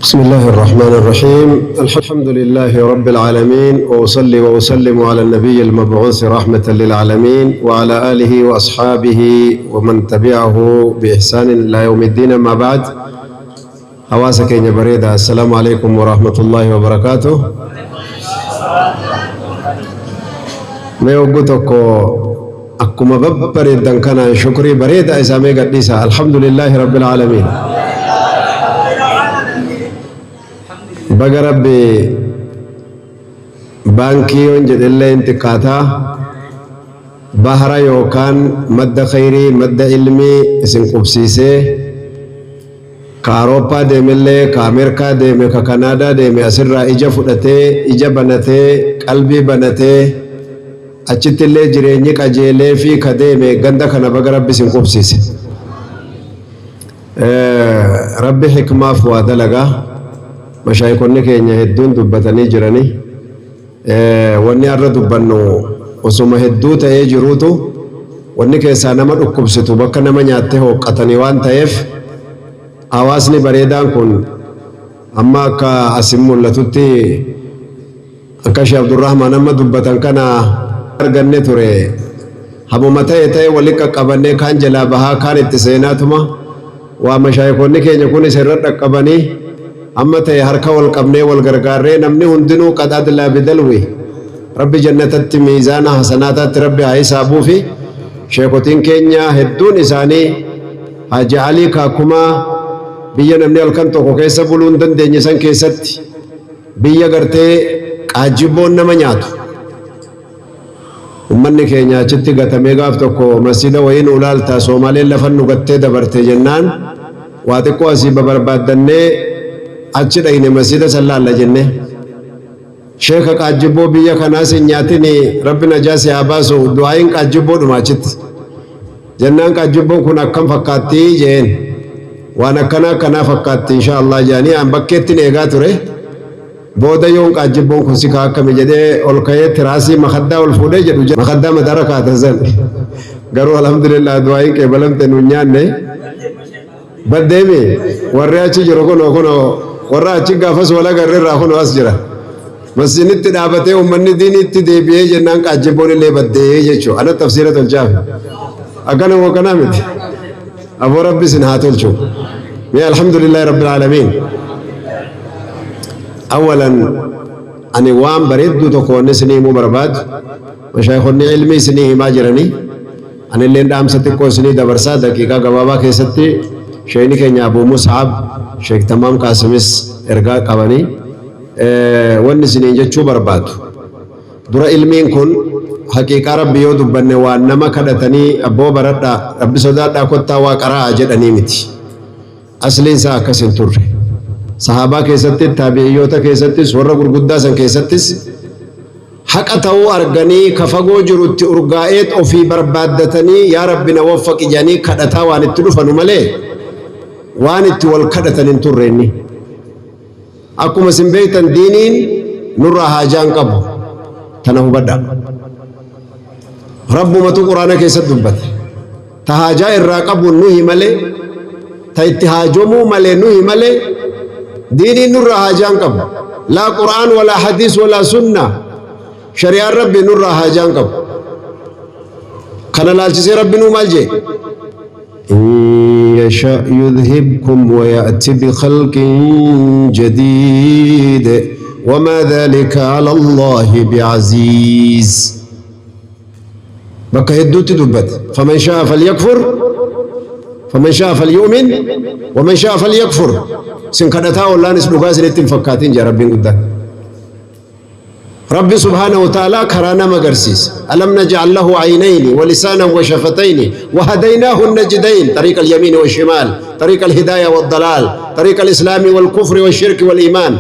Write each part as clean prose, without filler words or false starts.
بسم الله الرحمن الرحيم. الحمد لله رب العالمين، وأصلي وأسلم على النبي المبعوث رحمة للعالمين وعلى آله وأصحابه ومن تبعه بإحسان إلى يوم الدين. ما بعد، hawaasa keenya bareeda، السلام عليكم ورحمة الله وبركاته. Mee hogguu tokko akkuma babbareeddan kanaan shukrii bareeda isaa mee gadhiisa. الحمد لله رب العالمين. Baga Rabbi baankii yoon jedhellee hin xiqqaataa, bahara yookaan madda khayrii, madda ilmii isin qubsiisee, ka Awurooppaa deemellee, ka Ameerikaa deeme, ka Kanaadaa deeme asirraa ija fudhatee, ija banatee, qalbii banatee, achitti illee jireenyi qajeelee fi ka deeme ganda kana baga Rabbi isin qubsiise. Rabbi hikmaaf waa dalagaa. Mashaayikonni keenya hedduun dubbatanii jiranii. Wanni har'a dubbannu osuma hedduu ta'ee jiruutu wanni keessaa nama dhukkubsitu bakka nama nyaattee hooqqatanii waan ta'eef, hawaasni bareedaan kun amma akka asin mul'atutti, akka Sheekh Abdurrahmaan amma dubbatan kana arganne ture. Hamuma ta'e ta'e walitti qaqqabannee, kaan jalaa bahaa, kaan itti seenaatuma, waa mashaayikonni keenya kunis irra dhaqqabanii, amma ta'e harka wal qabnee wal gargaarree, namni hundinuu قد أدلى بدلوه. Rabbi jannatatti miizaana hasanaataatti Rabbi haa hisaabuu fi sheekotiin keenya hedduun isaanii, Haji Alii Kaakumaa, biyya namni halkan tokko keessa buluu hin dandeenye san keessatti, biyya gartee qaajjibboon nama nyaatu, ummanni keenya achitti gatamee, gaaf tokko masjida wayii nu ilaalta, Soomaaleen lafa nu gattee dabarte jennaan, waa xiqqoo asii babarbaaddannee achi dhayne, masjida san laalla jenne. Sheeka, qaajjibboo biyya kanaas hin nyaatini, Rabbi najaa si haa baasu, du'aayin qaajjibboodhuma achitti jennaan, qaajjibboon kun akkam fakkaattii jeen, waan akkana akkanaa fakkaatti insha Allah jedhanii, an bakkeettiin eegaa ture. Booda yoon qaajjibboon kun si kaa akkami jedhee ol ka'ee tiraasii makaddaa ol fuudhee jedhu, makaddaa mataarra kaatan san garuu alhamdulillah du'aayin qeebalamte, nu nyaanne baddeemi. Warri achi jiru kunoo kunoo warra achi gaafas wal agarreerraa kunoo as jira. Masjidnitti dhaabatee uummanni diiniitti deebi'ee jennaan qaajjibboon illee baddee jechuudha. Ana tafsiira tolchaaf. Akkana moo kanaa miti? Aboo, Rabbi isin haa tolchu. Mee الحمد لله رب العالمين. أولا ani waan bareedduu tokko wanni isinii himuu barbaadu, mashaayikonni ilmii isinii himaa jiranii, anilleen dhaamsa xiqqoo isinii dabarsaa daqiiqaa gabaabaa keessatti. Sheekni keenya Abuu Mus'ab, Sheek Tamaam Qaasimis ergaa qabanii, wanni isiniin jechuu barbaadu, dura ilmiin kun haqiiqaa Rabbi yoo dubbanne waan nama kadhatanii abboo baradhaa, Rabbi sodaadhaa, kottaa waa qara'aa jedhanii miti. Asliin isaa akkas hin turre. Sahaabaa keessatti, taabi'iyyoota keessattis, warra gurguddaa san keessattis haqa ta'uu arganii, ka fagoo jirutti urgaa'eet ofii barbaaddatanii, yaa Rabbi na waffaqi jedhanii kadhataa waan itti dhufanu malee waan itti wal kadhatan hin turre inni. Akkuma isin beektan, diiniin nurraa haajaan qabu. Tana hubadhaa. Rabbumatu Quraana keessatti dubbate. Ta haajaa irraa qabu nuhi malee, ta itti haajomuu malee nuhi malee, diiniin nurraa haajaan qabu. لا قرآن ولا حديث ولا سنة. Shari'aan Rabbi nurraa haajaan qabu. Kana laalchisee Rabbi nuu maal jee? إن يشأ يذهبكم ويأت بخلق جديد وما ذلك على الله بعزيز. Bakka hedduutti dubbate. فمن شاء فليكفر، فمن شاء فليؤمن ومن شاء فليكفر. Sin kadhataa ollaanis dhugaa isinitti hin fakkaatin jaa Rabbiin guddaan. Rabbi سبحانه وتعالى karaa nama agarsiisa. ألم نجعل له عينين ولسانا وشفتين وهديناه النجدين، طريق اليمين والشمال، طريق الهداية والضلال، طريق الإسلام والكفر والشرك والإيمان.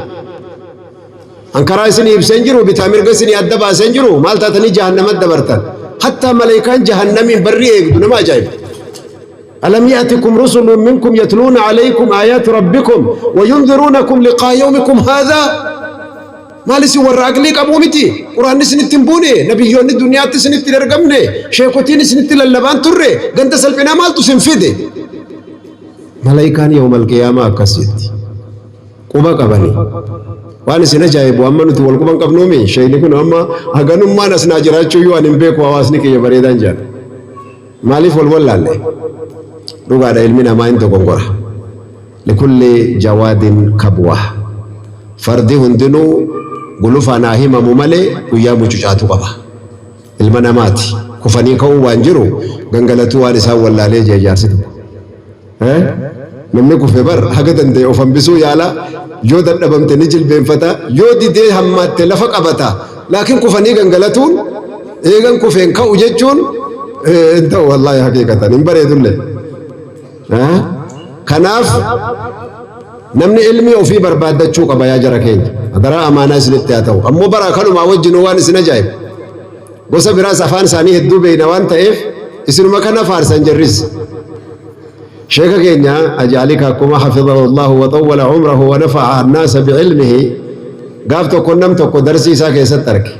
An karaa isinii ibseen jiru, bitaa mirga isinii adda baaseen jiru, maal taatanii jahannamatti dabartan? Hattaa malaayikaan jahannamiin barri eegdu nama ajaa'ibdi. ألم يأتكم رسل منكم يتلون عليكم آيات ربكم وينذرونكم لقاء يومكم هذا؟ Maal, isin warra aqlii qabuu miti? Quraanni isinitti hin buune? Nabiyyoonni duniyaatti isinitti hin ergamne? Sheekotiin isinitti lallabaan turre? Ganda salphinaa maaltu isin fide? Malaayikaan yawmal qiyaamaa akkas jetti. Quba qabani. Waan isin ajaa'ibu amma nuti wal quban qabnuumi sheeyni kun amma haganummaan as naa jiraachuu iyyuu ani hin beeku hawaasni kiyya bareedaan jedhan. Maaliif wal wallaalle? Dhugaadha ilmi namaa hin dogongora. Likulli jawaadin kabwa. Fardi hundinuu gulufaan haa himamu malee guyyaa mucucaatu qaba. Ilma namaati. Kufanii ka'uu waan jiru gangalatuu waan isaan wallaalee jee jaarsi tokko. Namni kufe bar haga danda'e of hambisuu yaala, yoo dadhabamte ni jilbeenfata, yoo didee hammaatte lafa qabata. Laakiin kufanii gangalatuun eegan kufeen ka'u jechuun hin ta'u wallaahi haqiiqatan hin bareedullee. Kanaaf namni ilmii ofii barbaaddachuu qaba yaa jara keenya. Adaraa amaanaa isinitti haa ta'u. Ammoo bara kanumaa wajjinuu waan isin ajaa'ibu. Gosa biraas afaan isaanii hedduu beeyna waan ta'eef isinuma kana faarsan jarris. Sheeka keenya Haji Alii Kaakkuma hafizahu Allahu wa xawwala umrahu wa nafa'a annaasa bi'ilmihi gaaf tokko nam tokko darsii isaa keessatti arge.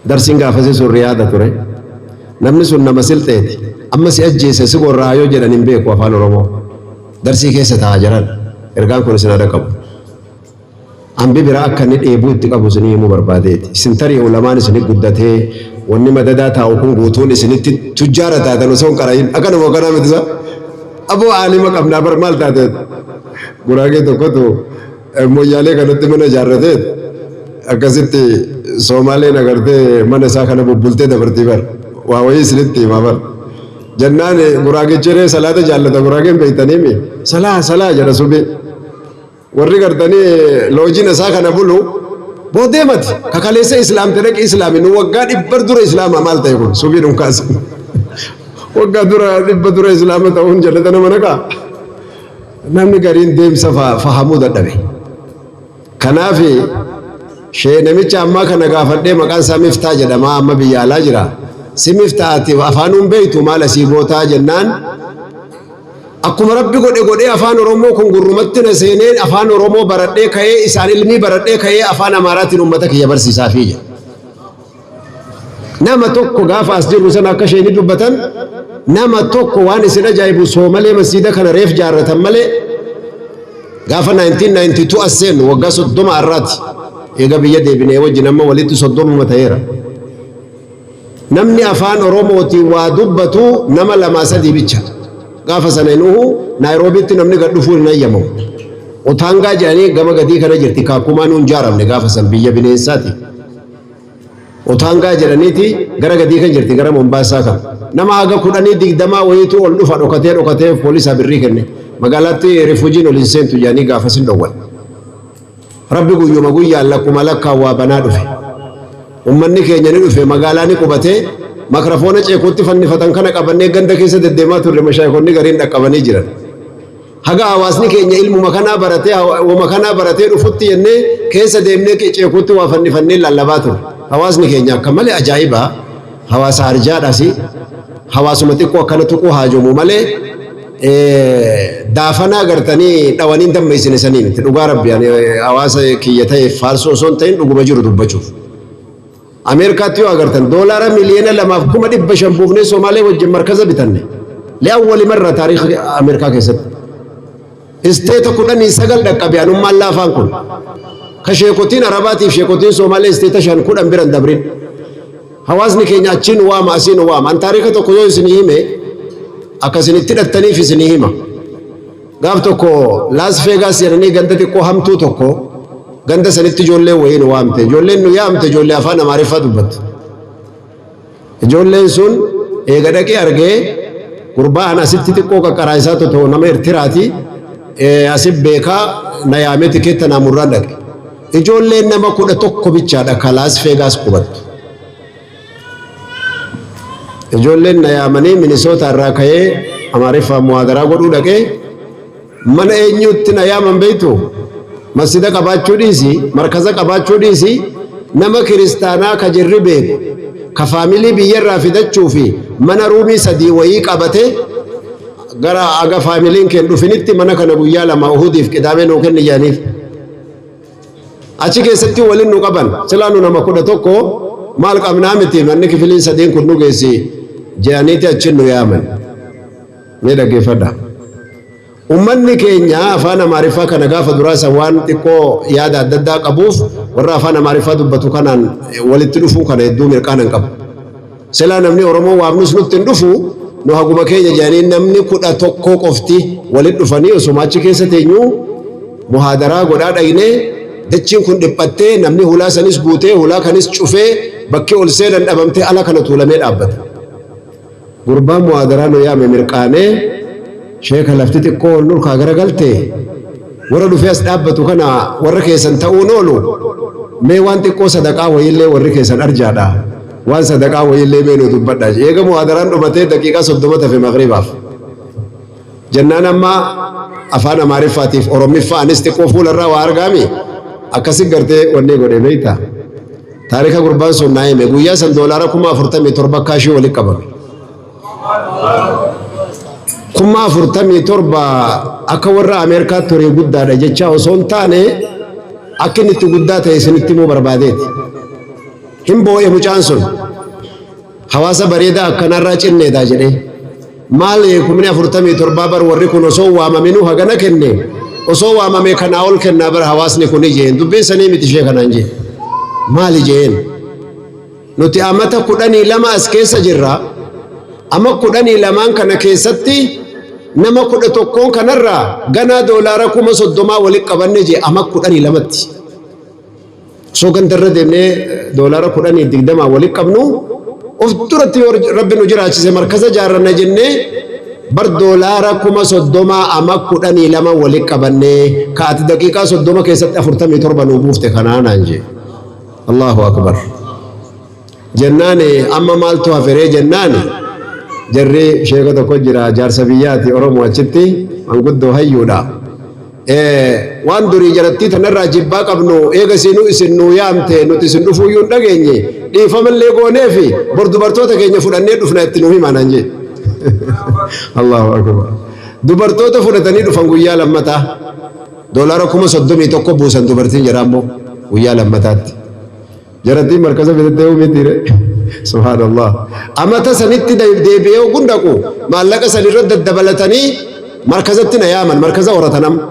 Darsiin gaafasii sun Riyaada ture. Namni sun nama Silxeeti. Amma si ajjeesa si gorra'a yoo jedhan hin beeku afaan Oromoo. Darsii keessa taa'a jiran. Ergaan kun isin haa dhaqqabu. Ambi biraa akka inni dheebuu itti qabu isinii himuu barbaadeeti. Isin tarii ulamaan isini guddatee wanni madadaa taa'u kun guutuun isinitti tujjaara taatan osoo hin qara'in. Akkanuma kanaa miti isa. Aboo aalima qabnaa bar maal taateet? Guraagee tokkotu moyyaalee kanatti mana ijaarrateet akkasitti Soomaaleen agartee mana isaa kana bubbultee dabartii bar. Waa wayii isinitti himaa bar. Jennaan guraagichi ree salaata jaallata guraageen beektaniimi. Salaa salaa jedha subii. Warri gartanii loojina isaa kana bulu boodee mati kakaleessa islaamte dhaqi islaami nu waggaa dhibba dura islaama maal ta'e kun subii dhunkaas waggaa dura dhibba dura islaama ta'uun jannata nama naqaa namni gariin deemsa fahamuu dadhabe kanaaf shee namicha ammaa kana gaafadhee maqaan isaa Miftaa jedhama amma biyya alaa jira si Miftaa ati afaanuun beektu maal asii gootaa jennaan Akkuma Rabbi godhe godhee afaan Oromoo kun gurrumatti na seenee afaan Oromoo baradhee ka'ee isaan ilmii baradhee ka'ee afaan Amaaraatiin uummata kiyya barsiisaafii jedhe. Nama tokko gaafa as jirru sana akka isheen dubbatan nama tokko waan isin ajaa'ibu soomalee masjiida kana reef jaarratan malee gaafa 1992 as seennu waggaa 30 har'aati. Eega biyya deebinee wajjin amma walitti 30 ta'eera. Namni afaan Oromootiin waa dubbatu nama lamaa sadii bicha. Gaafa sana inuhu Naayiroobiitti namni gad dhufuun hin hayyamamu. Otaangaa jedhanii gama gadii kana jirti Kaakkumaa nuun jaaramne gaafa san biyya bineensaati. Otaangaa jedhaniiti gara gadii kan jirti gara Mombaasaa kan. Nama haga kudhanii digdamaa wayiitu ol dhufa dhokatee dhokatee poolisaa birrii kenne. Magaalaatti rifuujiin ol hin seentu jedhanii gaafas hin dhowwan. Rabbi guyyuma guyyaan lakkuma lakkaan waa banaa dhufe. Ummanni keenya ni dhufe magaalaa ni qubate makrafoona ceekootti fannifatan kana qabannee ganda keessa deddeemaa turre mashaayikonni gariin dhaqqabanii jiran. Haga hawaasni keenya ilmuma kanaa baratee wama kanaa baratee dhufutti jennee keessa deemnee ceekootti waa fannifannee lallabaa turre. Hawaasni keenya akka malee ajaa'iba hawaasa arjaadhas hawaasuma xiqqoo akkana tuquu haajomu malee daafanaa gartanii dhawanii dammeessine sanii miti dhugaa rabbi ani hawaasa kiyya ta'e faarsuu osoo hin ta'in dhuguma jiru dubbachuuf. Ameerikaatti yoo agartan doolaara 2,500,000 buufnee Somaalee wajjin markaza bitanne li'awwali marra taariikh Ameerikaa keessatti. Isteeta 19 dhaqqabe anummaan laafaan kun. Ka sheekotiin Arabaatiif sheekotiin Somaalee isteeta 5 10 biran dabrin. Hawaasni keenya achii nu waama asii nu waama. An taariika tokko yoo isinii hime akka isin itti hidhattaniif isinii hima. Gaaf tokko Laas Veegaas jedhanii ganda xiqqoo hamtuu tokko ganda sanitti ijoolleen wayii nu waamte. Ijoolleen nu yaamte ijoollee afaan Amaariffaa dubbattu. Ijoolleen sun eega dhaqee argee gurbaa an asitti xiqqoo qaqqaraa isaa tokko nama Ertiraati asi beekaa na yaamee tikeetta naa murraan dhaqe. Ijoolleen nama 11 bichaadha ka Laas Veegaas qubattu. Ijoolleen na yaamanii Minisoota irraa ka'ee Amaariffaan muhaadaraa godhuu dhaqee mana eenyuutti na yaaman beektu? Masjida qabaachuu dhiisi, markaza qabaachuu dhiisi, nama kiristaanaa ka jirri beeku, ka faamilii biyyarraa fidachuu fi mana ruumii sadii wayii qabate gara aga faamiliin keen dhufinitti mana kana guyyaa lama Uhudiif qidaamee nuu kenni jedhaniif. Achi keessatti waliin nu qaban. Silaa nu nama 11 maal qabnaa miti manni kifiliin sadiin kun nu geessi jedhaniiti achiin nu yaaman. Mee dhaggeeffadha. Ummanni keenya afaan Amaariffaa kana gaafa duraa isa waan xiqqoo yaada adda addaa qabuuf warra afaan Amaariffaa dubbatu kanaan walitti dhufuu kana hedduu mirqaana hin qabu. Silaa namni Oromoo waamnus nutti hin dhufu, nu haguma keenya jedhanii namni 11 qofti walitti dhufanii osuma achi keessa teenyuu muhaadaraa godhaa dhaynee dachiin kun dhiphattee namni hulaa sanis guutee hulaa kanis cufee bakki ol seenan dhabamtee ala kana tuulamee dhaabbata. Gurbaan muhaadaraa nu yaame mirqaanee, sheeka lafti xiqqoo ol nurkaa garagalte, warra dhufee as dhaabbatu kana warra keessan ta'uun oolu, mee waan xiqqoo sadaqaa wayiillee warri keessan arjaadha, waan sadaqaa wayiillee mee nu dubbadha. Eega muhaadaraan dhumatee daqiiqaa 30 tafe maghribaaf. Jennaan amma afaan Amaariffaatiif Oromiffaa anis xiqqoo fuularraa waa argaami akkasi gartee wanni godhe beekta. Taarika gurbaan sun naa hime guyyaa san doolaara 47,000 kaashii walitti qabame. 47,000 akka warra Ameerikaatti horii guddaadha jechaa osoo hin taane akka inni itti guddaa ta'e isinitti himuu barbaadeeti. Hin boo'e mucaan sun. Hawaasa bareedaa akkanarraa cinneedha jedhee. Maal 47,000 bar warri kun osoo waamaminuu hagana kenne, osoo waamame kanaa ol kennaa bar hawaasni kuni jeen. Dubbiin sanii miti ishee kanaan jee. Maali jeen? Nuti amata 12 as keessa jirra. Ama 12n kana keessatti nama 11n kanarraa ganaa doolaara 30,000 walitti qabanne jee ama 12tti. Osoo gandarra deemnee doolaara 10 20 walitti qabnu of duratti yoo rabbi nu jiraachise markaza jaarranna jennee bar doolaara 30,000 ama 12 walitti qabannee ka ati daqiiqaa 30 keessatti 47 nuu buufte kanaa naan jee. Allahu akbar. Jennaan amma maaltu haferee jennaan jarri sheeka tokko jira jaarsa biyyaati Oromoo achitti manguddoo hayyuudha. Waan durii jarattii tanarraa jibbaa qabnu eega isiinuu isin nuu yaamte nuti isin dhufuuyyuu hin dhageenye dhiifamallee gooneefi bor dubartoota keenya fudhannee dhufna itti nuu himaa naan jee. Allahu akbar. Dubartoota fudhatanii dhufan guyyaa lammataa doolaara 31,000 buusan dubartiin jedha ammoo guyyaa lammataatti. Jarattiin markaza fitattee miti re. Subhaanallah. Amata sanitti deebi'ee ogun dhaqu maallaqa san irra daddabalatanii markazatti na yaaman, markaza horatan amma.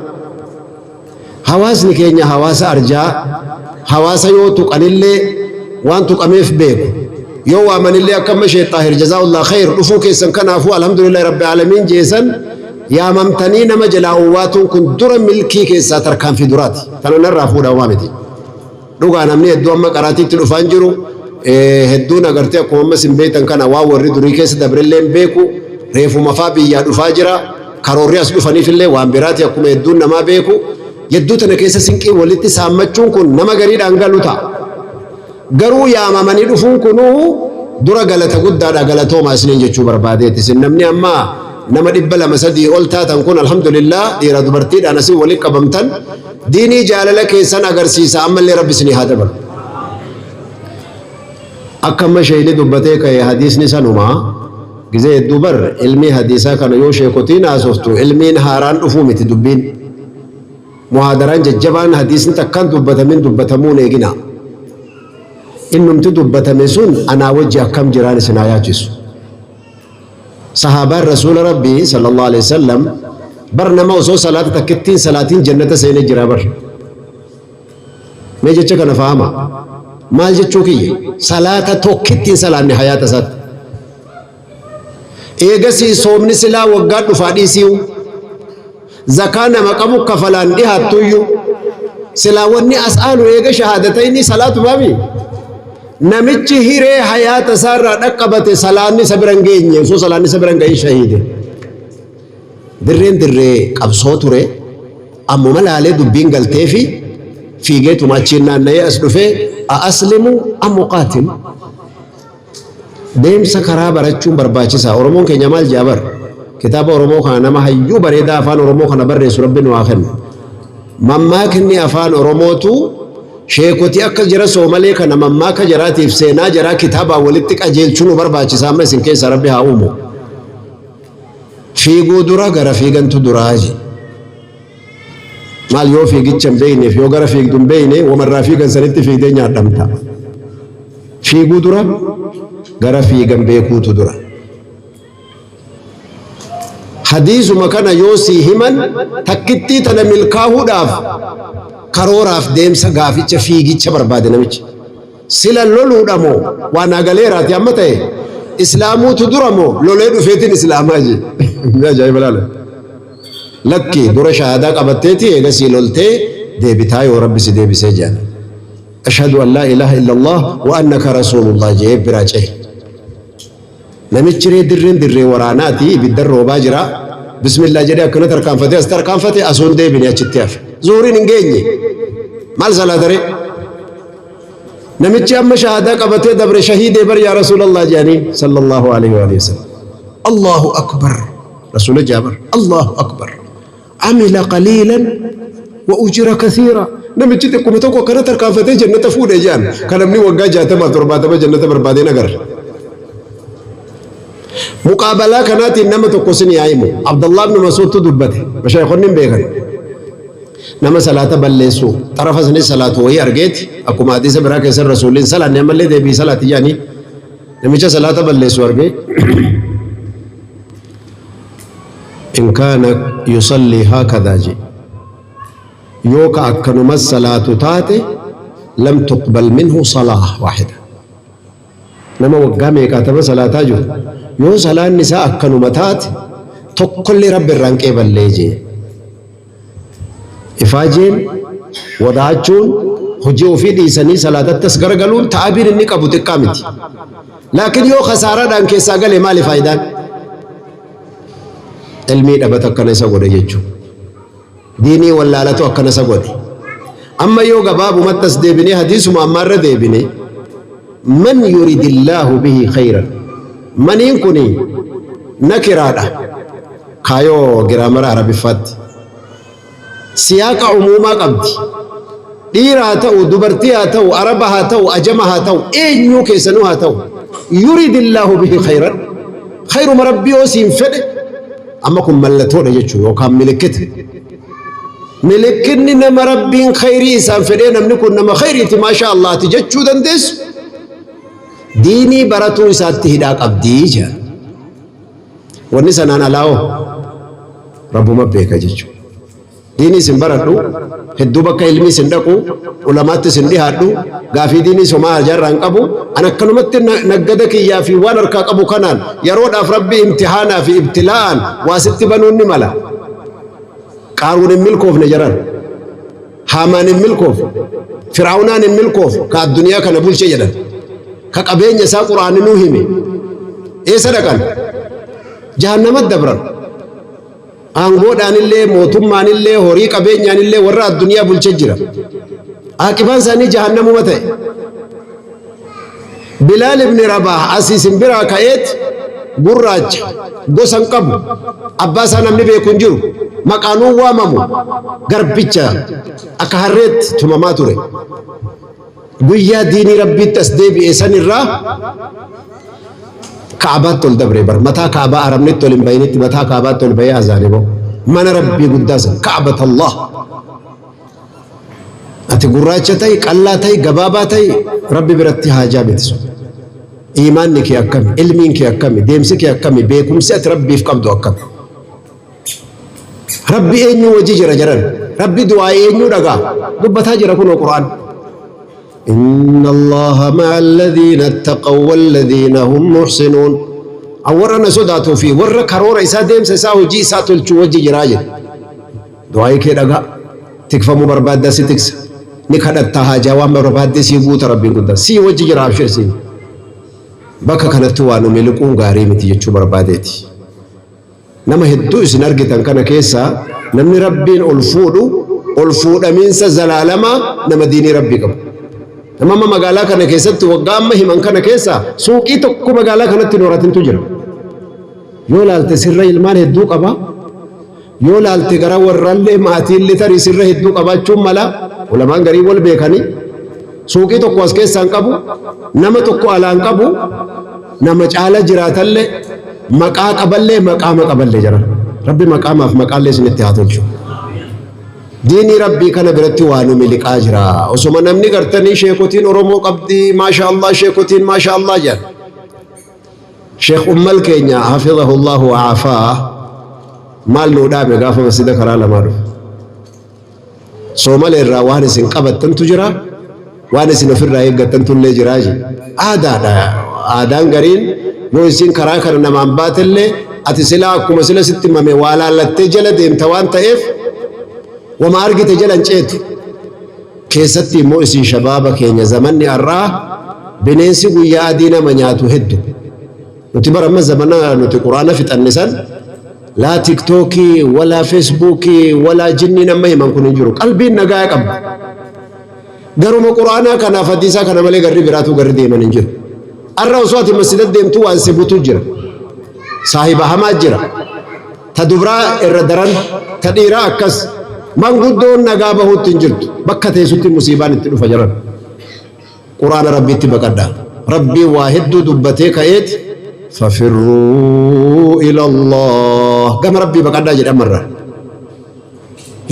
Hawaasni keenya hawaasa arjaa, hawaasa yoo tuqanillee waan tuqameef beeku. Yoo waamanillee akka amma Sheekh Xaahir jazaa'ullah khayr dhufuu keessan kanaafuu alhamdulillahi rabbi aalamiin jeesan yaamamtanii nama jalaa owwaatuun kun dura milkii keessaa tarkaanfii duraati. Tana narraa fuudhaa homaa miti. Dhugaa namni hedduu amma qaraatiitti dhufaa hin jiru. Hedduun agartee akkuma amma isin beektan kana waan warri durii keessa dabrellee hin beeku. Reefuma faa biyyaa dhufaa jira. Karoorri as dhufaniifillee waan biraati akkuma hedduun namaa beeku. Yedduu tana keessa sinqii walitti saammachuun kun nama gariidhaan galu ta'a. Garuu yaamamanii dhufuun kunuu dura galata guddaadha, galatoomaa isiniin jechuu barbaadeeti. Isin namni amma nama 200 3 ol taatan kun alhamdulillah dhiira dubartiidhaan asin walitti qabamtan diinii jaalala keessan agarsiisa, ammallee rabbi isinii haa dabalu. Akka amma sheeyni dubbatee ka'e hadiisni sanuma gizee hedduu bar ilmii hadiisaa kana yoo sheekotiin haasoftu ilmiin haaraan dhufuu miti dubbiin. Muhaadaraan jajjabaan hadiisni takkaan dubbatamin dubbatamuun eegina. Innumti dubbatame sun anaa wajji akkam jiraan isin haa yaachisu. Sahaabaan Rasuula Rabbii sallallahu alaihi wasallam bar nama osoo salaata takkittiin salaatiin jannata seenee jira bar. Mee jecha kana fahama. Maal jechuu kiyya? Salaata tokkittiin salaanne hayaata isaatti. Eegasii soomni silaa waggaa dhufaa dhiisiyu. Zakaa nama qabu kafalaan dhihaattuyyuu. Silaa wanni as aanu eega shahaadatayni salaatumaami. Namichi hiree hayaata isaarraa dhaqqabate salaanni isa bira hin geenye, osoo salaanni isa bira hin gahin shahiide. Dirreen dirree qabsoo ture, ammuma laalee dubbiin galteefi fiigeetuma achiin naanna'ee as dhufee a aslimu am uqaatil. Deemsa karaa barachuun barbaachisaa. Oromoon keenya maal jedha bar? Kitaaba Oromoo kana nama hayyuu bareedaa afaan Oromoo kana barreessu Rabbi nu haa kennu. Mammaakni afaan Oromootu sheekoti akka jara Soomalee kana mammaaka jaraatiif seenaa jaraa kitaabaan walitti qajeelchuu nu barbaachisa, amma isin keessaa Rabbi haa uumu. Fiiguu dura gara fiigantu duraa jedhe. Maal yoo fiigicha hin beekneef yoo gara fiigdu hin beekne wamarraa fiigan sanitti fiigdee nyaadhamta. Fiiguu dura gara fiigan beekuutu dura. Hadiisuma kana yoo sii himan, takkittii tana milkaahuudhaaf karooraaf deemsa gaaficha fiigicha barbaade namichi. Sila loluudha moo waa naa galeeraati amma ta'e, islaamuutu dura moo lolee dhufeetiin islaamaa jee. Mee ajaa'iba laala. Lakki, dura shahaadaa qabatteeti eegasii loltee deebitaa yoo Rabbi si deebisee jedhan. Ashhadu an laa ilaaha illallah wa annaka rasuulullah jee biraa cehe. Namichi ree dirreen dirree waraanaati, ibiddan roobaa jira. Bismillah jedhee akkana tarkaanfatee as tarkaanfate, asoo hin deebine achitti hafe. Zuhuriin hin geenye. Maal salaata ree? Namichi amma shahaadaa qabatee dabre shahiidee bar yaa Rasuulallah jedhanii sallallahu alaihi wa sallam. Allahu akbar. Rasuula jaabar. Allahu akbar. Amila qaliilan wa ujira kathiira. Namichi xiqquma tokko akkana tarkaanfatee jannata fuudhe jedhan. Kan namni waggaa 60 70 jannata barbaadeen agarra. Muqaabalaa kanaatiin nama tokko sin yaa himu. Abdullah ibn Mas'uudtu dubbate. Mashaayikonni hin beekan. Nama salaata balleessu xarafa sanis salaatu wayii argeeti, akkuma hadiisa biraa keessa Rasuulli hin salaanne, ammallee deebii salaati jedhanii, namicha salaata balleessu argee, in kaana yusallii haakadaa je, yoo ka akkanumas salaatu taate, lam tuqbal minhu salaa waahida. Nama waggaa meeqaatama salaataa jiru yoo salaanni isaa akkanuma taate, tokkollee Rabbi irraa hin qeeballee jee. Ifaajeen wadaachuun, hojii ofii dhiisanii salaatatti as garagaluun ta'abiin inni qabu xiqqaa miti. Laakiin yoo kasaaraadhaan keessaa gale maali faayidaan? Ilmii dhabata akkana isa godhe jechuudha. Diinii wallaalatu akkana isa godhe. Amma yoo gabaabumatti as deebinee hadiisuma ammaarra deebine, man yuridillaahu bihi khayran, maniin kun nakiraadha kaayoo giraamara Arabiffaatti. Siyaaqa umuumaa qabdi. Dhiira haa ta'u, dubartii haa ta'u, Araba haa ta'u, ajama haa ta'u, eenyuu keessanuu haa ta'u, yuridillaahu bihi khayran, khayruma Rabbii yoo siin fedhe. Amma kun mallattoodha jechuudha yookaan milikkita. Milikkinni nama Rabbiin khayrii isaan fedhee, namni kun nama khayriiti, maashaa Allaati jechuu dandeessu, diinii baratuu isaatti hidhaa qabdii jedha. Wanni sanaan alaa'oo Rabbuma beeka jechuudha. Diinii isin baradhu, hedduu bakka ilmii isin dhaqu, ulamaatti isin dhihaadhu, gaafii diinii somaa hajaarraa hin qabu. An akkanumatti naggada kiyyaa fi waan harkaa qabu kanaan yeroodhaaf Rabbi imtihaanaa fi ibtilaa'aan waa sitti banuun ni mala. Qaaruun hin milkoofne jaran. Haamaan hin milkoofne. Fir'aawnaan hin milkoofne. Ka addunyaa kana bulche jedhan. Ka qabeenya isaa Qur'aanni nuu hime. Eessa dhaqan? Jahannamatti dabran. Aangoodhaanillee, mootummaanillee, horii qabeenyaanillee warra addunyaa bulche jira. Aaqibaan isaanii jahannamuma ta'e. Bilaal ibn Rabaah asii isin biraa ka'eet, gurraacha, gosa hin qabu, abbaa isaa namni beeku hin jiru, maqaanuun waamamu, garbicha akka harreetti tumamaa ture. Guyyaa diinii Rabbiitti as deebi'e san irraa Ka'abaatti ol dabre bar, mataa Ka'abaa Arabnitti ol hin bahinitti mataa Ka'abaatti ol bahee azaane ba'u. Mana Rabbii guddaa san, Ka'abat Allah. Ati gurraacha ta'i, qallaa ta'i, gabaabaa ta'i, Rabbi biratti haajaa miti sun. Iimaanni kee akkami? Ilmiin kee akkami? Deemsi kee akkami? Beekumsi ati Rabbiif qabdu akkami? Rabbi eenyu wajji jira jedhan? Rabbi du'aa eenyu dhagaa? Dubbataa jira kunoo Qur'aan. Inna Allaha ma'a alladhiina ittaqaw walladhiina hum muhsinuun. An warra na sodaatuu fi warra karoora isaa, deemsa isaa, hojii isaa tolchuu wajji jiraa jedhe. Du'aa'ii kee dhagaa. Tikfamuu barbaaddaa si tiksa. Ni kadhattaa, haajaa waan barbaaddee sii guuta Rabbiin guddaan. Sii wajji jira, abshir siin. Bakka kanatti waa nu miliquun gaarii miti jechuu barbaadeeti. Nama hedduu isin argitan kana keessaa namni Rabbiin ol fuudhu, ol fuudhamiinsa zalaalamaa, nama diinii Rabbii qabu. Nama amma magaalaa kana keessatti waggaa amma himan kana keessa suuqii tokko magaalaa kanatti hin horatintu jira. Yoo laalte sirra ilmaan hedduu qaba. Yoo laalte gara warrallee maatiillee tarii sirra hedduu qabaachuun mala. Ulamaan garii wal beekanii. Suuqii tokko as keessaa hin qabu. Nama tokko alaa hin qabu. Nama caala jiraatallee, maqaa qaballee, maqaama qaballee jira. Rabbi maqaamaaf maqaallee isinitti haa tolchu. Diinii Rabbii kana biratti waa nu miliqaa jira. Osoma namni gartanii sheekotiin Oromoo qabdi, maasha Allah, sheekotiin maasha Allah jedhan. Sheekh Ummal keenya hafidhahullahu wa aafaa. Maal nuu dhaame gaafa masjida karaa lamaa dhufe? Soomale irraa waan isin qabattantu jira, waan isin ofirraa eeggattantu illee jiraa je. Aadaadha. Aadaan gariin yoo isin karaa kana namaan baatellee, ati silaa akkuma sila sitti himame waa laallattee jala deemta waan ta'eef, wama argite jala hin ceetu. Keessatti immoo isin shabaaba keenya, zamanni har'aa bineensi guyyaa adii nama nyaatu heddu. Nuti bara amma zamana nuti Quraana fixanne san, laa Tiktookii walaa Feesbuukii walaa jinniin amma himan kun hin jiru. Qalbiin nagaa qabdi. Garuma Quraanaa kanaaf hadiisaa kana malee garri biraatu garri deeman hin jiru. Har'a osoo ati masjida deemtu waan si butu jira. Saahiba hamaa jira. Ta dubraa irra daran, ta dhiiraa akkas. Manguddoon nagaa bahuutti hin jirtu. Bakka teessutti musiibaan itti dhufa jiran. Quraana Rabbiitti baqadha. Rabbiin waa hedduu dubbatee ka'eet, fafirruu ilallah, gama Rabbii baqadhaa jedhe ammarraa.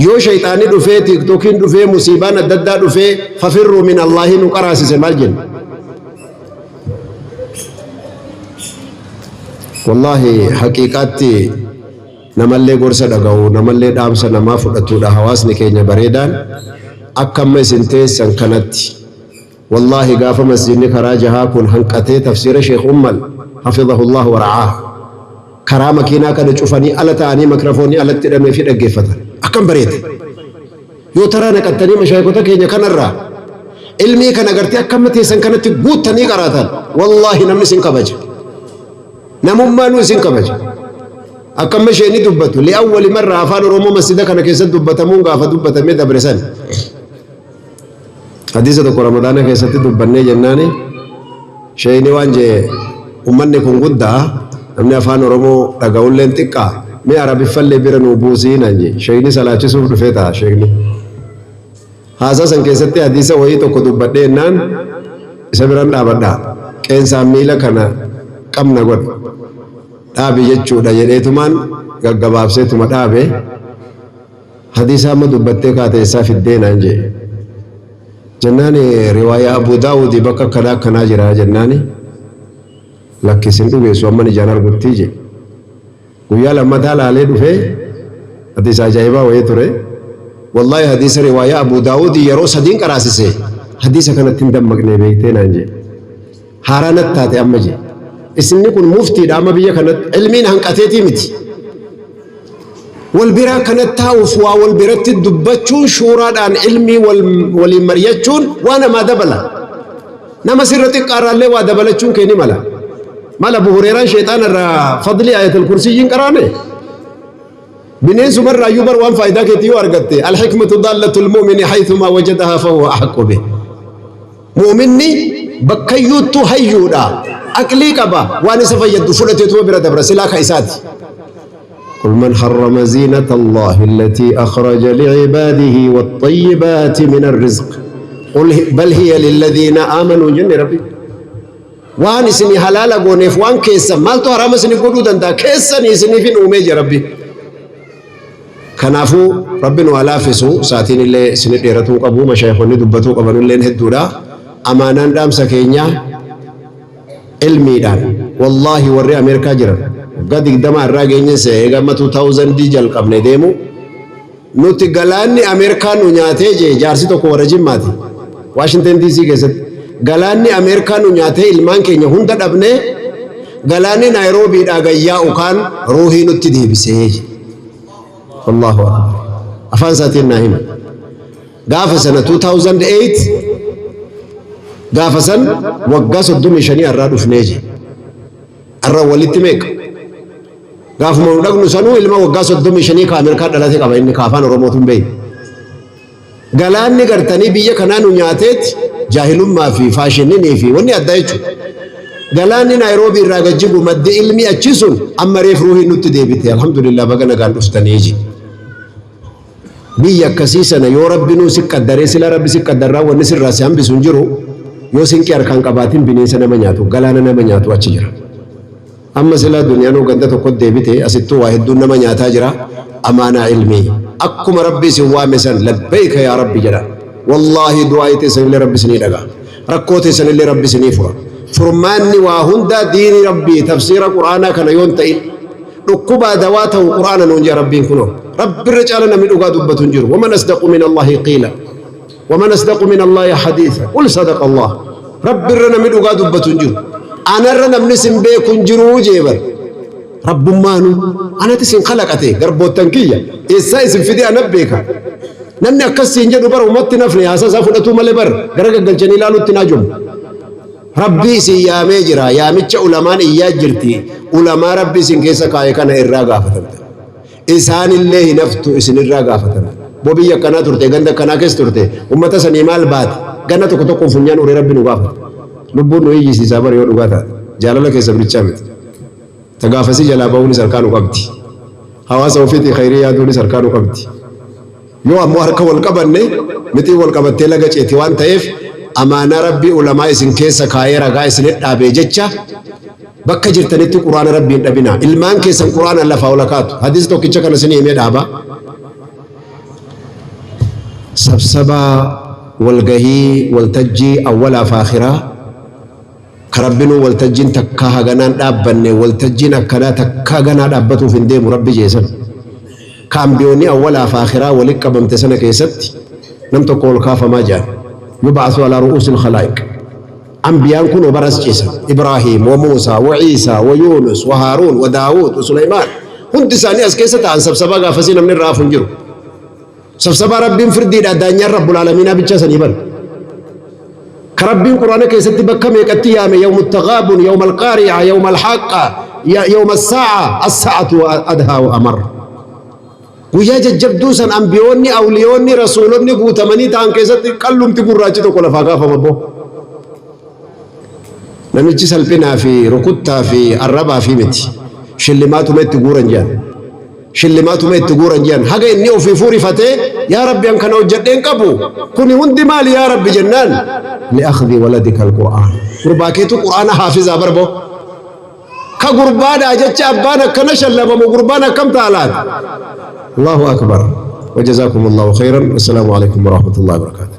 Yoo shayxaanni dhufee, Tiiktookiin dhufee, musiibaan adda addaa dhufee, fafirruu min Allaahii nu qaraasise maal jenna? Wallaahi, haqiiqaatti namallee gorsa dhaga'u, namallee dhaamsa namaa fudhatudha hawaasni keenya bareedaan akka amma isin teessan kanatti. Wallaahi, gaafa masjidni karaa jahaa kun hanqatee, tafsiira Sheekh Ummal hafidhahullah wara'aah karaa makiinaa kana cufanii ala ta'anii makrafoonni alatti hidhamee fi dhaggeeffatan akkam bareeda. Yoo taraa naqattanii mashaayikota keenya kanarraa ilmii kana gartee akka amma teessan kanatti guuttanii qaraatan, wallaahi namni isin kabaja, namummaanuu isin kabaja. Akka amma isheen dubbatu li'awwali marra Afaan Oromoo masjida kana keessatti dubbatamuun gaafa dubbatamee dabre san, hadiisa tokko Ramadaana keessatti dubbannee jennaani, sheeyni waan jee, "Ummanni kun guddaa, namni Afaan Oromoo dhaga'ulleen xiqqaa, mee Arabiffallee bira nuu buusii," naan jee. Sheeyni salaachisuuf dhufee ta'a. Sheekni haasaa san keessatti hadiisa wayii tokko dubbadhee jennaan, isa biran dhaabadha, qeensaan miila kana qabna godha dhaabi jechuudha jedheetumaan gaggabaabseetuma dhaabe. "Hadiisa amma dubbattee kaate eessaa fiddee?" naan jee. Jennaan, "Riwaayaa Abu Daawudi bakka akkanaa akkanaa jira," jennaani, "Lakkisin dhugeessu, amman ijaan arguttii," jee. Guyyaa lammataa laalee dhufee, hadiisa ajaa'ibaa wayii ture. "Wallaahi, hadiisa riwaayaa Abu Daawudi yeroo sadiin qaraasise, hadiisa kanatti hin dammaqne beektee," naan jee. "Haaraa natti taate amma," jee. Isinni kun muftiidha amma biyya kanatti, ilmiin hanqateetii miti. Wal biraa kanatti taa'uuf waa wal biratti dubbachuun, shuuraadhaan ilmii waliin mari'achuun waa namaa dabala. Nama sirra xiqqaarraallee waa dabalachuun kee ni mala. Mala Abu Hureeraan sheexaana irraa fadlii Ayatul Kursiyyiin qaraane. Bineensumarraa iyyuu bar waan faayidaa keetii yoo argatte, alhikmatu daallatul mu'mini haythumaa wajadahaa fahuwa ahaqqu bih. Mu'minni bakkayyuuttuu hayyuudha. Aqlii qaba. Waan isa fayyaddu fudhateetuma bira dabra, silaa ka isaati. قل من حرم زينة الله التي أخرج لعباده والطيبات من الرزق قل بل هي للذين آمنوا jenne Rabbi. Waan isinii halaala gooneef waan keessa maaltu haraama isinii godhuu danda'a? Keessanii isiniif hin uumee jira Rabbi. Kanaafuu Rabbi nu haa laaffisu. Saatiin illee isinii dheeratuu qabu, mashaayikonni dubbatuu qabanulleen hedduudha. Amaanaan dhaamsa keenyaa ilmiidhaan, wallaahi, warri Ameerikaa jiran waggaa 20 irraa geenye eega amma 2000 jalqabne deemu. Nuti galaanni Ameerikaa nu nyaatee jee jaarsi tokko warra Jimmaati Washington DC keessatti. Galaanni Ameerikaa nu nyaatee ilmaan keenya hunda dhabnee, galaanni Naayiroobiidhaa gayyaa'u kaan ruuhii nutti deebisee je. Allahu akbar. Afaan isaatiin naa hima. Gaafa sana 2008, gaafa san waggaa 35 irraa dhufnee je. Har'a walitti meeqa? Gaafuma nu dhaqnu sanuu ilma waggaa 35 ka Ameerikaa dhalate qaba inni, ka Afaan Oromootu hin beekne. Galaanni gartanii biyya kanaa nu nyaateet jaahilummaa fi faashininii fi wanni addaa jechuudha. Galaanni Naayiroobii irraa gajjigu, maddi ilmi achi sun amma reef ruuhii nutti deebite. Alhamdulillah, baga nagaan dhuftanii je. Biyya akkasii sana yoo Rabbi nuu si qaddaree, sila Rabbi si qaddarraa wanni sirraa si hambisu hin jiru. Yoo sinqii harkaan qabaatin, bineensa nama nyaatu, galaana nama nyaatu achi jira. Amma silaa duniyaanuu ganda tokkotti deebite, asittuu waa hedduun nama nyaataa jira. Amaanaa ilmii akkuma Rabbi isin waame san, labbayka yaa Rabbi jedha. Wallaahi, du'aa teessanillee Rabbi isinii dhaga. Rakkoo teessanillee Rabbi isinii fura. Furmaanni waa hundaa diini Rabbii tafsiira Quraanaa kana yoon ta'in, Dhukkubaa dawaa ta'u Qur'aana nuun jee Rabbiin kunoo. Rabbirra caala namni dhugaa dubbatu hin jiru. Waman asdaqu min Allaahi qiila. Waman asdaqu min Allaahi hadiisa. Qul sadaqa Allah. Rabbirra namni dhugaa dubbatu hin jiru. Anarra namni sin beeku hin jiru jee bar. Rabbummaanu anati isin kalaqate garboottan kiyya eessaa isin fide ana beeka. Namni akkas siin jedhu bara ummatti nafne haasaa isaa fudhatuu malee bar gara gaggalchanii ilaaluutti naa jomu. Rabbii isin yaamee jira. Yaamicha ulamaan iyyaa jirti. Ulamaa Rabbi isin keessa kaa'e kana irraa gaafatamta. Isaanillee hin haftu isinirraa gaafatamta. Boo biyya akkanaa turte, ganda akkanaa keessa turte, ummata sanii maal baate? Ganna tokko tokkoon funyaan uree Rabbi nu gaafata. Lubbuun nu iyyisiisaa bara yoo dhugaa taate. Jaalala keessa bichaa miti. Ta gaafasii jalaa bahuunis harkaa nu qabdi. Hawaasa ofiitii khayrii yaaduunis harkaa nu qabdi. Yoo ammoo harka wal qabanne mixii wal qabattee laga ceeti waan ta'eef amaanaa Rabbii ulamaa isin keessa kaayee ragaa isinit dhaabee jecha bakka jirtanitti Qur'aana Rabbii hin dhabinaa. Ilmaan keessan Qur'aanaan lafaa ol kaatu. Hadiisa tokkicha kana isinii himee dhaaba. Sabsabaa walgahii waltajjii awwalaaf aakhiraa ka Rabbinuu waltajjiin takkaa haganaan dhaabbanne waltajjiin akkanaa takkaa ganaa dhaabbatuuf hin deemu Rabbi jee san. Ka ambiyoonni awwalaaf aakhiraa wali qabamte sana keessatti nam tokko ol kaafamaa jedhan. Yub'asu alaa ru'uusil khalaa'iq. Ambiyaan kunoo bara as ciisan. Ibraahiim, wa Muusaa, wa Iisaa, wa Yuunus, wa Haaruun, wa Daawuud, wa Sulaymaan. Hundi isaanii as keessa ta'an sabsabaa gaafasii namni irraa hafu hin jiru. Sabsabaa Rabbiin firdiidha daanyaan Rabbul Aalamiinaa bichaa sanii bar. Ka Rabbiin Qur'aana keessatti bakka meeqatti yaame yawmu taghaabun, yawma alqaari'a, yawma alhaqqa, yawma as-saa'a, as-saa'atu wa adhaa wa amar. Guyyaa jajjabduu san ambiyoonni, awliyoonni, rasuulonni guutamanii ta'an keessatti qallumti gurraachi tokko lafaa kaafama boo. Namichi salphinaa fi rukuttaa fi arrabaa fi miti. Shillimaatuma itti guuran jedhan. Shillimaatuma itti guuran jedhan. Haga inni ofiifuu rifatee yaa Rabbi an kana hojjedheen qabu. Kuni hundi maali yaa Rabbi jennaan. Li'akhdhi waladika al-Qur'aan. Gurbaa keetu Qur'aana haafizaa barboo. Ka gurbaadhaa jecha abbaan akkana shallamamu gurbaan akkam ta'a laata? Allahu akbar. Wajazaakum Allahu khayran. Wassalaamu alaikum warahmatullahi wabarakatuh.